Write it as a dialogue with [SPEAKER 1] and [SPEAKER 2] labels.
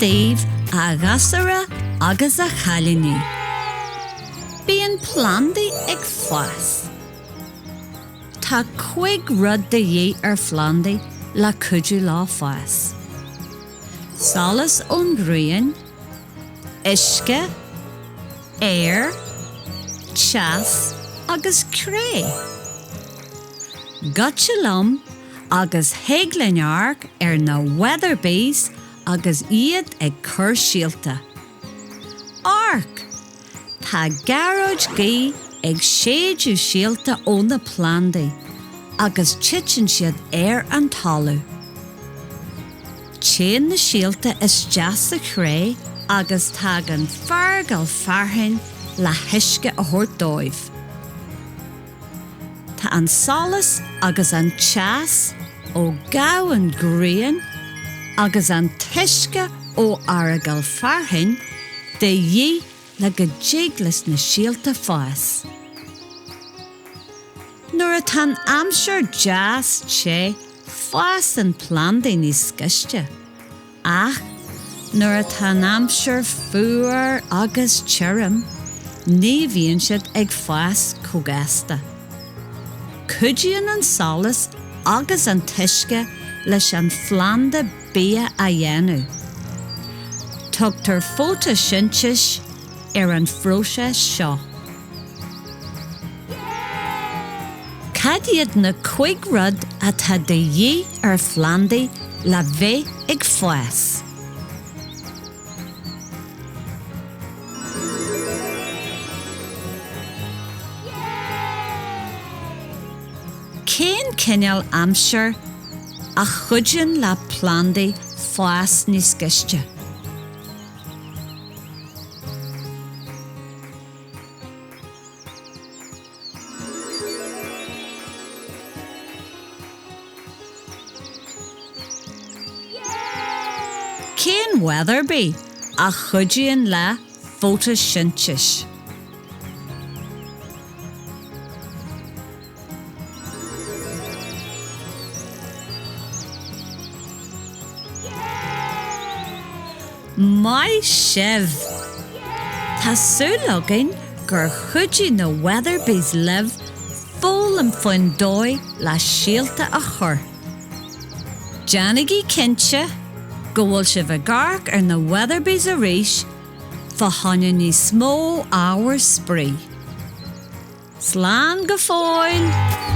[SPEAKER 1] daoibh a ghasúra agus a chailíní. Bíonn plandaí ag fás. Tá cuig rud de dhíth ar phlandaí le cuidiú leo fás. Solas ón ghrian, uisce, aer, teas agus cré. Goitse liom agus thig linn amharc ar na Weatherbies agus iad ag cur síolta. Amharc! Tá Gearóid Gaoith ag séideadh síolta ó na plandaí agus titeann siad ar an talamh. Téann na síolta isteach sa chré agus tagann Feargal Fearthainn le huisce a thabhairt dóibh. Tá an solas agus an teas ó an ghrian agus an t-uisce ó Fheargal Fearthainn de dhíth le go dtig leis na síolta fás. Nuair atá an aimsir deas te fásann plandaí níos gaiste. Ach nuair atá an aimsir fuar agus tirim, ní bhíonn siad ag fás chomh gasta. Cuidíonn an solas agus an t-uisce leis an phlanda bia a dhéanamh. Tugtar fótaisintéis ar an phróiseas seo. Cad iad na cuig rud atá de dhíth ar phlandaí le bheith ag fás? Cén cineál aimsir a chuidíonn le plandaí fás níos gaiste? Cén Weatherby a chuidíonn le fótaisintéis? Maith sibh! Tá súil againn gur chuidigh na Weatherbies libh foghlaim faoin dóigh le síolta a chur. Déanaigí cinnte go bhfuil sibh ag amharc ar na Weatherbies arís fá choinne níos mó ábhar spraoi. Slán go fóill!